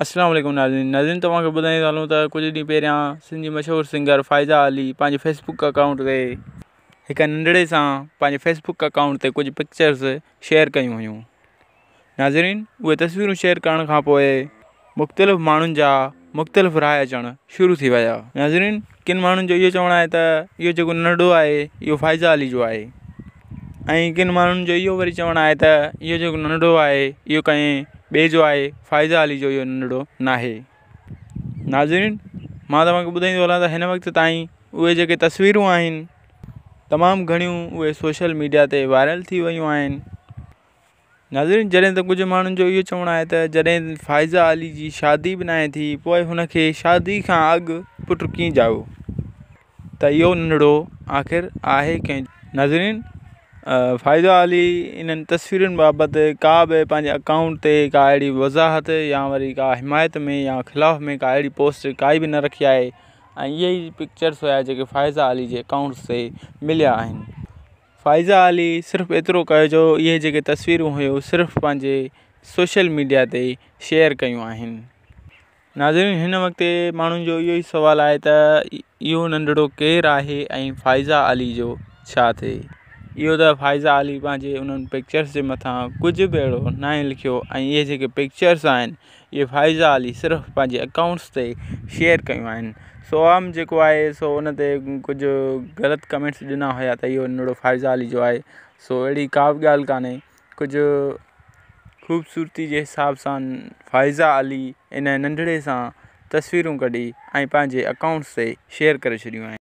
اسلام عليڪم ناظرين ناظرين توهان کي ٻڌائيندا هلون ته ڪجهه ڏينهن پهريان سنڌ جي مشهور سنگر فائزه علي پنهنجي فيس بڪ اڪائونٽ تي هڪ ننڍڙي سان پنهنجي فيس بڪ اڪائونٽ تي ڪجهه پڪچرز شيئر ڪيون هيون. ناظرين اهي تصويرون شيئر ڪرڻ کان پوء مختلف ماڻهن جا مختلف راء اچڻ شروع ٿي ويا. ناظرين ڪن ماڻهن جو اهو چوڻ آهي ته اهو جيڪو ننڍڙو آهي اهو فائزه علي جو آهي ۽ ڪن ماڻهن جو اهو وري چوڻ آهي ته اهو جيڪو ننڍڙو آهي اهو ڪنهن ٻئي جو آهي، فائزه علي جو اهو ننڍڙو ناهي. ناظرين مان توهان کي ٻڌائيندو هلان ته هن وقت تائين اهي جيڪي تصويرون آهن تمام گهڻيون اهي سوشل ميڊيا تي وائرل ٿي ويون آهن. ناظرين جڏهن ته ڪجهه ماڻهن جو اهو چوڻ آهي ته جڏهن فائزه علي جي شادي به ناهي ٿي پوء هن کي شادي کان اڳ پٽ ڪيئن ڄائو ته اهو ننڍڙو آخر آهي ڪنهن جو. ناظرين فائزه علي انهن تصويرن بابت ڪا به پنهنجي اڪائونٽ تي ڪا اهڙي وضاحت يا وري ڪا حمايت ۾ يا خلاف ۾ ڪا اهڙي پوسٽ ڪائي به نه رکي آهي ۽ اهي ئي پڪچرس هيا جيڪي فائزه علي جي اڪائونٽس تي مليا آهن. فائزه علي صرف ايترو ڪيو جو اهي جيڪي تصويرون هيون صرف پنهنجي سوشل ميڊيا تي شيئر ڪيون آهن. ناظرين هن وقت ماڻهن جو اهو ئي سوال آهي ته اهو ننڍڙو ڪير آهي ۽ فائزه علي جو ڇا ٿئي؟ اهو ته فائزه علي پنهنجي انهن پڪچرس جي مٿان ڪجهه به اهڙو ناهي لکيو ۽ اهي جيڪي پڪچرس آهن اهي فائزه علي صرف پنهنجي اڪائونٽس تي شيئر ڪيون آهن. سو عام جيڪو آهي سو ان تي ڪجهه غلط ڪمينٽس ڏنا هيا ته اهو ننڍڙو فائزه علي جو آهي. سو اهڙي ڪا به ڳالهه ڪانهي. ڪجهه خوبصورتي جي حساب سان فائزه علي ان ننڍڙي سان تصويرون ڪڍي ۽ پنهنجي اڪائونٽس تي شيئر ڪري ڇڏيون آهن.